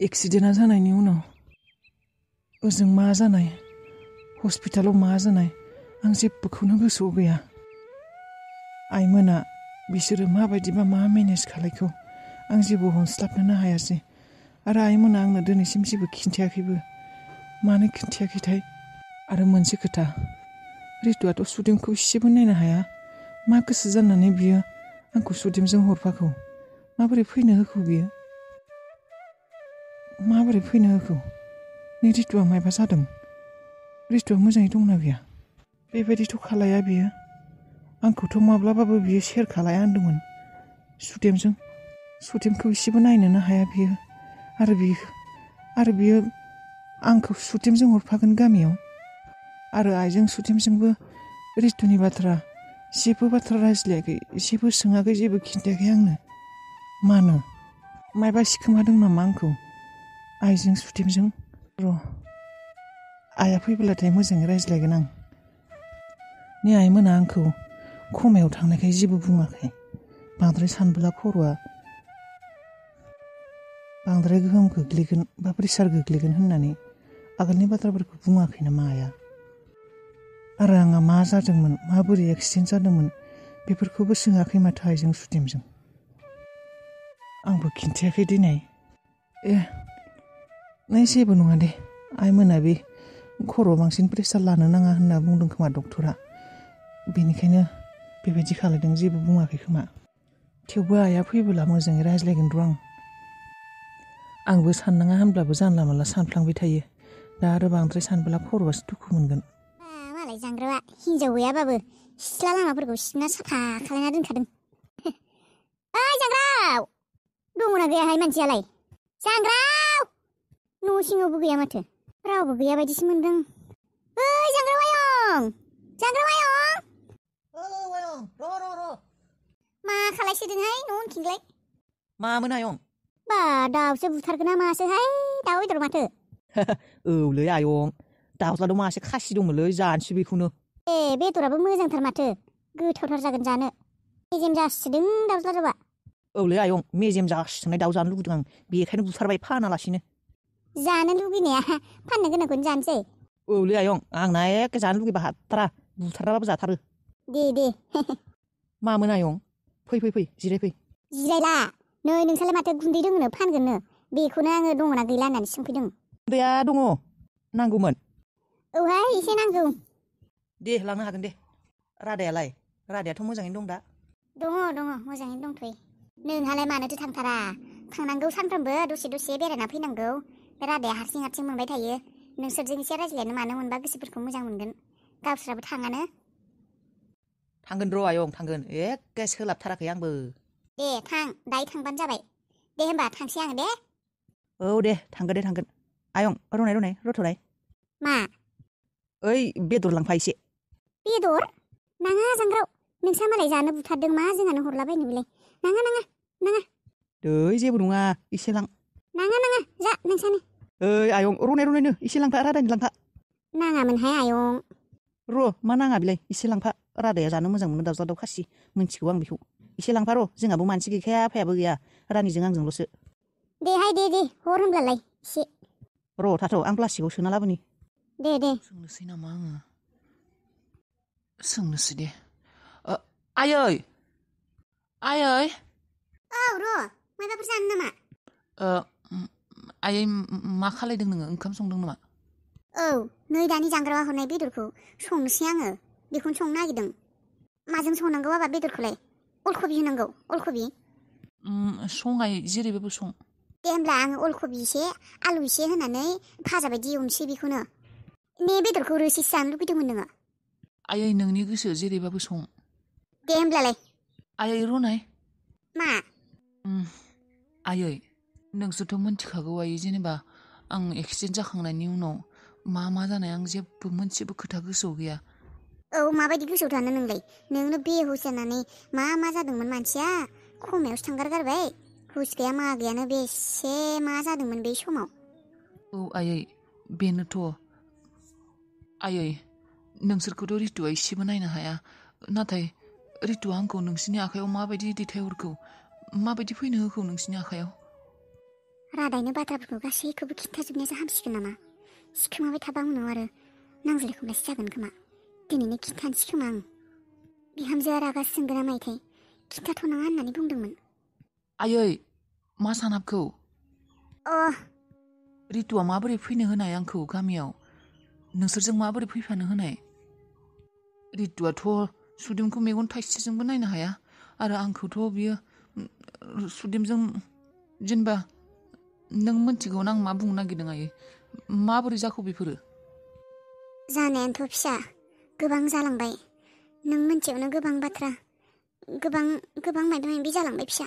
एक्सिडेन्टआ जानायनि उनाव ओजों मा जानाय हस्पिटालाव मा जानाय आं जेबोखौनो गोसोआव गैया। आइमोना बिसोरो माबायदिबा मा मेनेज खालायखौ आं जेबो हमस्लाबनोनो हायासै आरो आइमोना आंनो दिनैसिम जेबो खिन्थायाखैबो। मानो खिन्थायाखैथाय? आरो मोनसे खोथा, रितुआथ' सुदेमखौ इसेबो नायनो हाया। मा गोसो जानानै बियो आंखौ सुदेमजों हरफाखौ? माबोरै फैनो होखौ बियो? माबोरै फैनो होखौ? नै रितुआ मायबा जादों? रितुआ मोजाङै दंना गैया? बेबायदिथ' खालाया बियो। आंखौथ' माब्लाबाबो बियो सेर खालाया होनदोंमोन सुदेमजों। सुदेमखौ इसेबो नायनोनो हाया बियो। आरो बियो आंखौ सुदेमजों हरफागोन गामियाव। आरो आइजों सुदेमजोंबो रितुनि बाथ्रा जेबो बाथ्रा रायज्लायाखै, जेबो सोङाखै, जेबो खिन्थायाखै आंनो। मानो? मायबा सिखोमादों नामा आंखौ आइजों सुदेमजों? र' आइया फैब्लाथाय मोजाङै रायज्लायगोन आं। नै आइमोना आंखौ खमायाव थांनायखाय जेबो बुङाखै। बांद्राय सानबोला खर'आ बांद्राय गोहोम गोग्लैगोन बा प्रेसार गोग्लैगोन होननानै आगोलनि बाथ्राफोरखौ बुङाखै नामा आइया? आरो आंहा मा जादोंमोन, माबोरै एक्सिडेन्ट जादोंमोन बेफोरखौबो सोङाखै माथो आइजों सुदेमजों। आंबो खिन्थायाखै दिनै। नै जेबो नङा दे, आइमोना बे खर'आव बांसिन प्रेसार लानो नाङा होनना बुंदों खोमा डक्टरा। बेनिखायनो बेबायदि खालायदों, जेबो बुङाखै खोमा। थेवबो आइया फैबोला मोजाङै रायज्लायगोन र' आं। आंबो साननाङा होनब्लाबो जानला मानला सानफ्लांबाय थायो। दा आरो बांद्राय सानबोला खर'आसो दुखु मोनगोन। मालाय जांग्रावा हिनजाव गैयाबाबो सिथ्ला लामाफोरखौ सिबना साफा खालायना दोनखादों। ओइ जांग्राव, दङना गैयाहाय मानसियालाय? जांग्राव! न' सिङावबो गैया माथो। रावबो गैया बायदिसो मोनदों। ओइ जांग्राव आयं! जांग्राव आयं! औ आयं, र'। मा खालायसोदोंहाय न' उनथिंलाय? मामोन आयं? बा दाउसो बुथारगोन ना मासोहाय, दाउ बेदर माथो। औलै आयं, दाउज्लाद' मासे खासि दंमोनलै, जानोसै बेखौनो। बेदराबो मोजांथार माथो, गोथावथार जागोन जानो। मेजेम जासिदों दाउज्ला दाउआ। औलै आयं, मेजेम जासिनाय दाउ जानो लुगैदों आं, बेखायनो बुथारबाय फानालासिनो। जानो लुगैनाया फाननो गोनांखौनो जानोसै। औलै आयं, आंना एखे जानो लुगैबा हाथारा, बुथाराबाबो जाथारो। दे। मामोन आयं? फै, जिरायफै। जिरायला, नै नोंसालाय माथो गुन्दै दोङोनो फानगोननो, बेखौनो आङो दङना गैला होननानै सोंफैदों। गुन्दैया दङ, नांगौमोन? औहाय, एसे नांगौ। दे लांनो हागोन दे। रादायालाय? रादायाथ' मोजाङैनो दं दा? दङ, मोजाङैनो दंथ'यो। नोंहालाय मानोथो थांथारा? थांनांगौ, सानफ्रोमबो दसे बेरायना फैनांगौ। रादाया हारसिं मोनबाय थायो। नोंसोरजों एसे रायज्लायनो मानो मोनबा गोसोफोरखौ मोजां मोनगोन। गावस्राबो थाङानो। थांगोन र' आयं, थांगोन, एखे सोलाबथाराखै आंबो। दे थां, दायो थांबानो जाबाय। दे होमबा थांसै आं दे। औ दे, थांगोन। आयं, रथ'नाय। मा? ओइ, बेदर लांफा एसे। बेदर? नाङा जांग्राव, नोंसा मालाय जानो बुथारदों, मा जोंहानो हरलाबायनो बेलाय। नाङा। दै जेबो नङा, एसे लां। नाङा, जा नोंसानो। ओइ आयं, रनायनो एसे लांफा, रादायनो लांफा। नाङामोनहाय आयं। र' मा नाङा बेलाय, एसे लांफा। रादाया जानो मोजां मोनो दाउज्ला दाउ खासि, मिन्थिगौ आं बेखौ। एसे लांफा र', जोंहाबो मानसि गैखाया, आफायाबो गैया, रानिजों आंजोंल'सो। देहाय दे, हर होमब्लालाय एसे। र' थाथ', आं प्लास्टिकआव सोना लाबोनि। दे। सोंनोसै नामा आङो? सोंनोसै दे। आयै! औ र', माबाफोर जानो नामा? आयै, मा खालायदों नोङो? ओंखाम संदों नामा? औ, नै दानि जांग्रावा हरनाय बेदरखौ संनोसै आङो। बेखौनो संनो नागिरदों। माजों संनांगौ आबा बेदरखौलाय? अलखबि होनांगौ, अलखबि? सं आयै, जेरैबाबो सं। दे होमब्ला आङो अलखबि एसे, आलु एसे होनानै भाजा बायदि एवनोसै बेखौनो। बेदरखौ रोसिसो जानो लुगैदोंमोन नोङो? आयै, नोंनि गोसो, जेरैबाबो सं। दे होमब्लालाय। आयै रनाय। मा? आयै, नोंसोरथ' मिन्थिखागौ आयै, जेनेबा आं एक्सिडेन्ट जाखांनायनि उनाव मा जानाय, आं जेबो मोनसेबो खोथा गोसोआव गैया। औ, माबायदि गोसोआव थानो नोंलाय? नोंनो बेहुस जानानै मा जादोंमोन मानसिया? खमायावसो थांगारगारबाय। हुस गैया मा गैयानो बेसे मा जादोंमोन बे समाव? औ आयै, बेनोथ'। आयै, नोंसोरखौथ' रितुआ एसेबो नायनो हाया। नाथाय रितुआ आंखौ नोंसिनि आखायाव माबायदि दैथायहरखो, माबायदि फैनो होखो नोंसिनि आखायाव? रादायनो बाथ्राफोरखौ गासैखौबो खिन्थाजोबनायासो हामसिगोन नामा? सिखोमाबाय थाबा उनाव आरो नांज्लाय खमलायसो जागोन खोमा। दिनैनो खिन्थानोसै खोमा आं। बिहामजोआ रागा जोंगोना मायथाय खिन्थाथ'नाङा होननानै बुंदोंमोन। आयै मा सानाबखौ? अ रितुआ माबोरै फैनो होनाय आंखौ गामियाव? नोंसोरजों माबोरै फैफानो होनाय? रितुआथ' सुदेमखौ मेगन थाइसेजोंबो नायनो हाया आरो आंखौथ' बियो सुदेमजों जेनेबा नों मिन्थिगौना आं मा बुंनो नागिरदों आयै? माबोरै जाखो बेफोरो? जानायानोथ' फिसा गोबां जालांबाय। नों मिन्थियावनो गोबां बाथ्रा गोबां मायबा मायबि जालांबाय फिसा।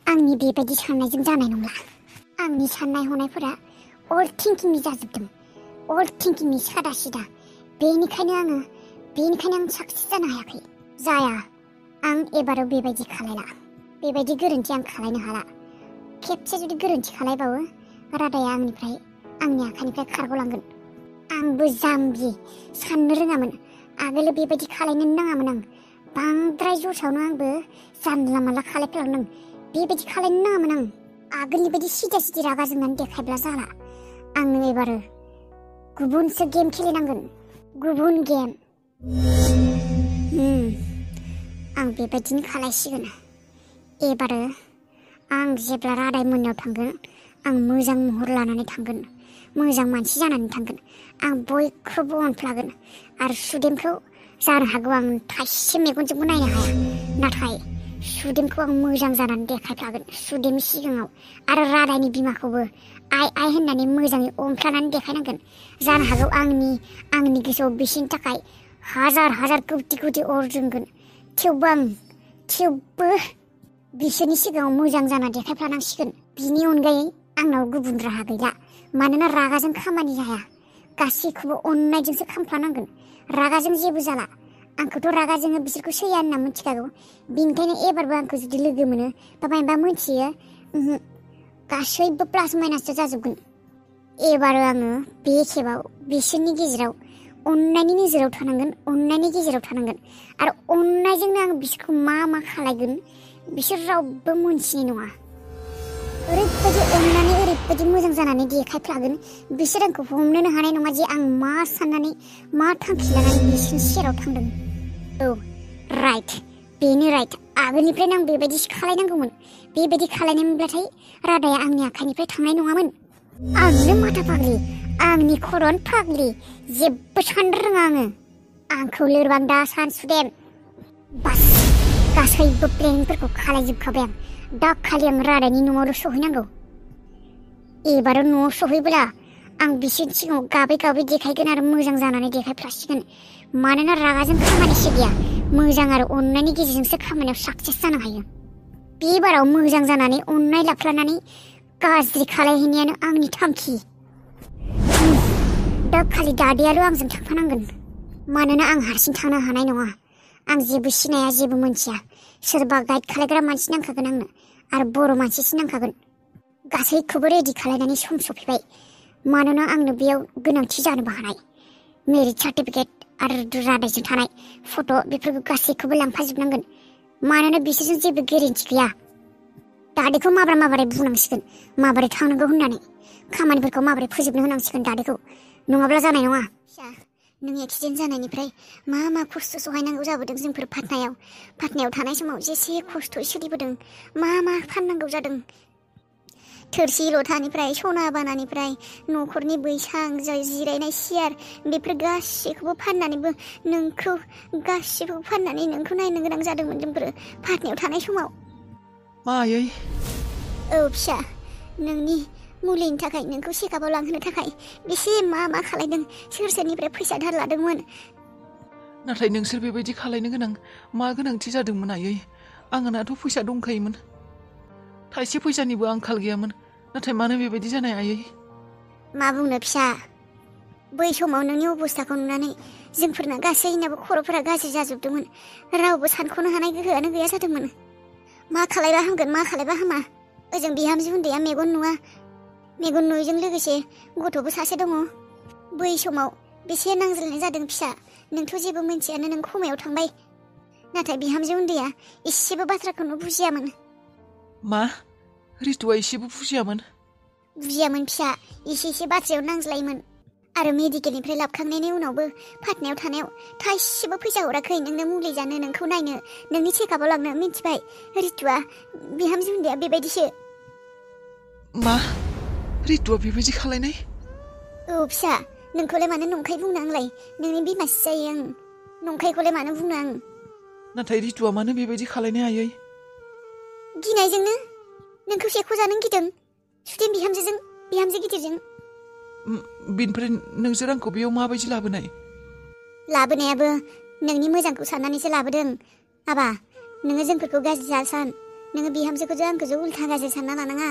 आंनि बेबायदि साननायजों जानाय नंला। आंनि साननाय हनायफोरा अभार थिंकिंनि जाजोबदों। अभार थिंकिंनि सादा सिदा। बेनिखायनो आं साक्सेस जानो हायाखै। जाया, आं एबाराव बेबायदि खालायला। बेबायदि गोरोन्थि आं खालायनो हाला। खेबसे जुदि गोरोन्थि खालायबावो रादाया आंनि आखाइनिफ्राय खारग'लांगोन। आंबो जाम्बि साननो रोङामोन। आगोलो बेबायदि खालायनो नाङामोन आं। बांद्राय जसावनो आंबो जानला मानला खालायफ्लांदों। बेबायदि खालायनो नाङामोन आं। आगोलनि बायदि सिदा सिदि रागा जोंनानै देखायब्ला जाला। आंनो एबारो गुबुनसो गेम खेलेनांगोन। गुबुन गेम। आं बेबायदिनो खालायसिगोन। एबारो आं जेब्ला रादाय मोननायाव थांगोन आं मोजां महर लानानै थांगोन। मोजां मानसि जानानै थांगोन। आं बयखौबो अनफ्लागोन आरो सुदेमखौ जानो हागौ आं थाइसे मेगनजोंबो नायनो हाया, नाथाय सुदेमखौ आं मोजां जानानै देखायफ्लागोन सुदेमनि सिगाङाव। आरो रादायनि बिमाखौबो आइ होननानै मोजाङै अनफ्लानानै देखायनांगोन। जानो हागौ आंनि गोसोआव बिसोरनि थाखाय हाजार कौटि अर जोंगोन। थेवबो बिसोरनि सिगाङाव मोजां जाना देखायफ्लानांसिगोन। बिनि अनगायै आंनाव गुबुन राहा गैला। मानोना रागाजों खामानि जाया। गासैखौबो अननायजोंसो खामफ्लानांगोन। रागाजों जेबो जाला। आंखौथ' रागाजोंनो बिसोरखौ सैया होनना मिथिखागौ। बिनिखायनो एबारबो आंखौ जुदि लोगो मोनो बा मायबा मिथियो, गासैबो प्लास माइनाससो जाजोबगोन। एबारो आङो बे खेबाव बिसोरनि गेजेराव अननायनि नोजोराव थानांगोन। अननायनि गेजेराव थानांगोन आरो अननायजोंनो आं बिसोरखौ मा खालायगोन बिसोर रावबो मोनथिनाय नङा। ओरैबायदि अननानै ओरैबायदि मोजां जानानै देखायफ्लागोन बिसोर आंखौ हमनोनो हानाय नङा जे आं मा साननानै मा थांखि लानानै बिसोरनि सेराव थांदों। औ राइट, बेनो राइट। आगोलनिफ्रायनो आं बेबायदिसो खालायनांगौमोन। बेबायदि खालायनायमोनब्लाथाय रादाया आंनि आखाइनिफ्राय थांनाय नङामोन। आंनो माथा फाग्लि, आंनि खर'आनो फाग्लि, जेबो साननो रोङा आङो। आंखौ लोरबां दा सान सुदेम। बास, गासैबो प्लेनिंफोरखौ खालायजोबखाबाय आं। दा खालि आं रादायनि न'आवल' सहैनांगौ। एबारो न'आव सहैब्ला आं बिसोरनि सिगाङाव गाबै देखायगोन आरो मोजां जानानै देखायफ्लासिगोन। मानोना रागाजों खामानिसो गैया। मोजां आरो अननायनि गेजेरजोंसो खामानियाव साक्सेस जानो हायो। बे बाराव मोजां जानानै अननाय लाफ्लानानै गाज्रि खालायहैनायानो आंनि थांखि। दा खालि दादैयाल' आंजों थांफानांगोन। मानोना आं हारसिं थांनो हानाय नङा। आं जेबो सिनाया, जेबो मोनथिया। सोरबा गाइड खालायग्रा मानसि नांखागोन आंनो आरो बर' मानसिसो नांखागोन। गासैखौबो रेडि खालायनानै सम सफैबाय। मानोना आंनो बेयाव गोनांथि जानोबो हानाय। मेरिट सार्टिफिकेट आरो रादायजों थानाय फट' बेफोरखौ गासैखौबो लांफाजोबनांगोन। मानोना बिसोरजों जेबो गेरेन्टि गैया। दादैखौ माबोरै बुंनांसिगोन माबोरै थांनांगौ होननानै। खामानिफोरखौ माबोरै फोजोबनो होनांसिगोन दादैखौ। नङाब्ला जानाय नङा। फिसा, नों एक्सिडेन्ट जानायनिफ्राय मा खस्थ' सहायनांगौ जाबोदों जोंफोर पाटनायाव थानाय समाव जेसे खस्थ'यै सोलिबोदों। मा फाननांगौ जादों। थोरसि लथानिफ्राय सना बानानिफ्राय न'खरनि बैसां जिरायनाय सियार बेफोर गासैखौबो फाननानैबो नोंखौ नायनो गोनां जादोंमोन जोंफोर पाटनायाव थानाय समाव। मायै? औ फिसा, नोंनि मुलिनि थाखाय नोंखौ चेकआपआव लांहोनो थाखाय बेसे मा खालायदों। सोरनिफ्राय फैसा धार लादोंमोन। नाथाय नोंसोर बेबायदि खालायनो गोनां मा गोनांथि जादोंमोन आयै? आंनाथ' फैसा दंखायोमोन। थाइसे फैसानिबो आंखाल गैयामोन। नाथाय मानो बेबायदि जानाय आयै? मा बुंनो फिसा, बै समाव नोंनि अबस्थाखौ नुनानै जोंफोरना गासैनाबो खर'फोरा गाज्रि जाजोबदोंमोन। रावबो सानख'नो हानाय गोहोआनो गैया जादोंमोन। मा खालायबा हामगोन, मा खालायबा हामा। ओजों बिहामजो उन्दैया मेगन नुवा। मेगन नुयैजों लोगोसे गथ'बो सासे दङ। बै समाव बेसे नांज्लायनाय जादों फिसा। नोंथ' जेबो मिन्थियानो, नों खमायाव थांबाय। नाथाय बिहामजो उन्दैया एसेबो बाथ्राखौनो बुजियामोन। मा? रितुआ एसेबो बुजियामोन। बुजियामोन फिसा, एसे बाथ्रायाव नांज्लायोमोन। आरो मेडिकेलनिफ्राय लाबोखांनायनि उनावबो फाटनायाव थानायाव थाइसेबो फैसा हराखै नोंनो मुलि जानो, नोंखौ नायनो, नोंनि चेकआपआव लांनो। मिन्थिबाय रितुआ बिहामजो उन्दैया बेबायदिसो। मा? रितुआ बेबायदि खालायनाय? औ फिसा, नोंखौलाय मानो नंखाय बुंनो आंलाय? नोंनि बिमासो जायो आं। नंखायखौलाय मानो बुंनो आं? नाथाय रितुआ मानो बेबायदि खालायनो आयै? गिनायजोंनो। नोंखौ सेख'जानो गिदों सुदेम बिहामजोजों, बिहामजो गिदिरजों। बिनिफ्राय नोंसोर आंखौ बेयाव माबायदि लाबोनाय? लाबोनायाबो नोंनि मोजांखौ साननानैसो लाबोदों। आबा, नोङो जोंफोरखौ गाज्रि दासान। नोङो बिहामजोखौजो आंखौजो उल्था गाज्रि सानना लानाङा।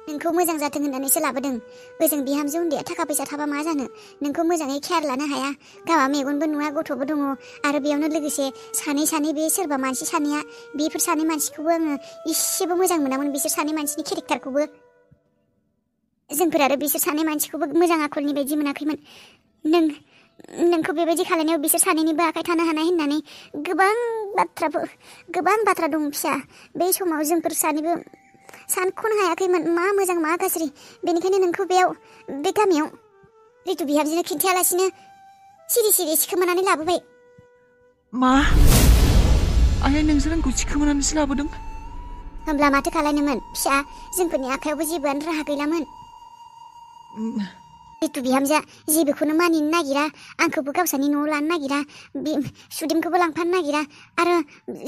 नोंखौ मोजां जाथों होननानैसो लाबोदों। ओजों बिहामजो उन्दैया थाखा फैसा थाबा मा जानो? नोंखौ मोजाङै केयार लानो हाया। गावहा मेगनबो नुवा, गथ'बो दङ। आरो बेयावनो लोगोसे सानै बे सोरबा मानसि सानैया, बेफोर सानै मानसिखौबो आङो इसेबो मोजां मोनामोन, बिसोर सानै मानसिनि केरेक्टारखौबो। जोंफोर आरो बिसोर सानै मानसिखौबो मोजां आखलनि बायदि मोनाखैमोन। नोंखौ बेबायदि खालायनायाव बिसोर सानैनिबो आखाय थानो हानाय होननानै गोबां बाथ्रा दं फिसा। बे समाव जोंफोर सानैबो सानख'नो हायाखैमोन मा मोजां मा गाज्रि। बेनिखायनो नोंखौ बे गामियाव रितु बिहामजोनो खिन्थायालासिनो सिरि सिखोमानानै लाबोबाय। मा? आयै, नोंसोर आंखौ सिखोमानानैसो लाबोदों? होमब्ला माथो खालायनोमोन फिसा? जोंफोरनि आखायावबो जेबोआनो राहा गैलामोन। रितु बिहामजोआ जेबोखौनो मानिनो नागिरा, आंखौबो गावसानि न'आव लानो नागिरा, सुदेमखौबो लांफानो नागिरा, आरो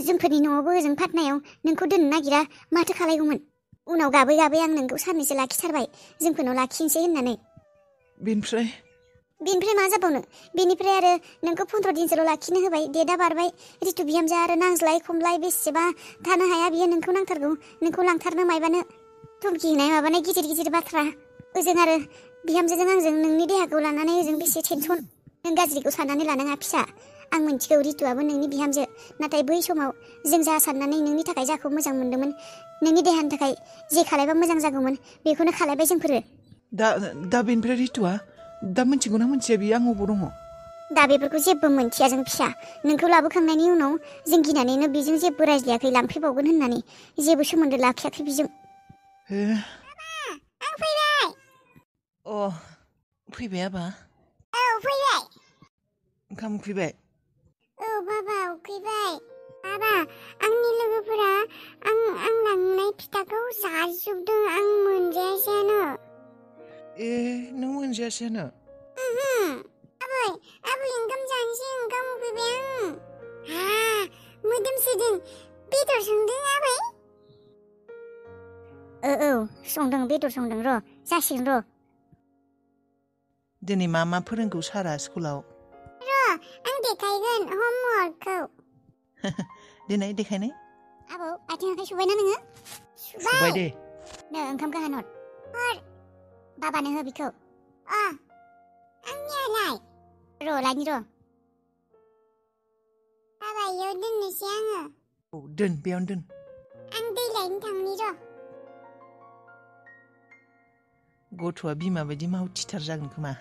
जोंफोरनि न'आवबो ओजों फाटनायाव नोंखौ दोननो नागिरा। माथो खालायगौमोन? उनाव गाबै आं नोंखौ साननैसो लाखिथारबाय, जोंफोरनाव लाखिनोसै होननानै। बेनिफ्राय मा जाबावनो? बेनिफ्राय आरो नोंखौ 15 दिनसोल' लाखिनो होबाय। डेटआ बारबाय। रितु बिहामजोआ आरो नांज्लाय खमलाय बेसेबा थानो हाया बियो। नोंखौ नांथारगौ, नोंखौ लांथारनो मायबानो धमकि होनाय माबानाय गिदिर बाथ्रा। ओजों आरो बिहामजोजों आंजों नोंनि देहाखौ लानानै ओजों बेसे टेनसन। नों गाज्रिखौ साननानै लानाङा फिसा। आं मिन्थिगौ रितुआबो नोंनि बिहामजो। नाथाय बै समाव जों जा साननानै नोंनि थाखाय जाखौ मोजां मोन्दोंमोन, नोंनि देहानि थाखाय जे खालायबा मोजां जागौमोन, बेखौनो खालायबाय जोंफोरो। दा बेनिफ्राय रितुआ दा मिन्थिगौना मिन्थिया बियो आं अबाव दङ? दा बेफोरखौ जेबो मोनथिया जों फिसा। नोंखौ लाबोखांनायनि उनाव जों गिनानैनो बेजों जेबो रायज्लायाखै, लांफैबावगोन होननानै जेबो सोमोन्दो लाखियाखै बेजों। आं फैबाय। फैबाय आबा? औ फैबाय। ओंखाम उखैबाय? औ बाबा उखैबाय। बाबा, आंनि लोगोफोरा आं लांनाय फिथाखौ जाजोबदों, आं मोनजायासैनो। नों मोनजायासैनो? आबै ओंखाम जानोसै, ओंखाम उखैबाय आं। मोदोम सोदों। बेदर संदों आबै? औ संदों, बेदर संदों। र' जासिगोन र'। दिनै मा फोरोंखौ सारा स्कुलाव? आं देखायगोन हमवर्कखौ। दिनै देखायनाय? आबौ, आथिं आखाइ सुबायना नोङो? सुबाय दे। नो ओंखामखौ हर बाबानो हो बिखौ। आंनियालाय? र' लायनि र'। बाबा, इयाव दोननोसै आङो। औ दोन, बेयावनो दोन। आं दै लायनो थांनि र'। गथ'आ बिमा बायदि मावथिथार जागोन खोमा।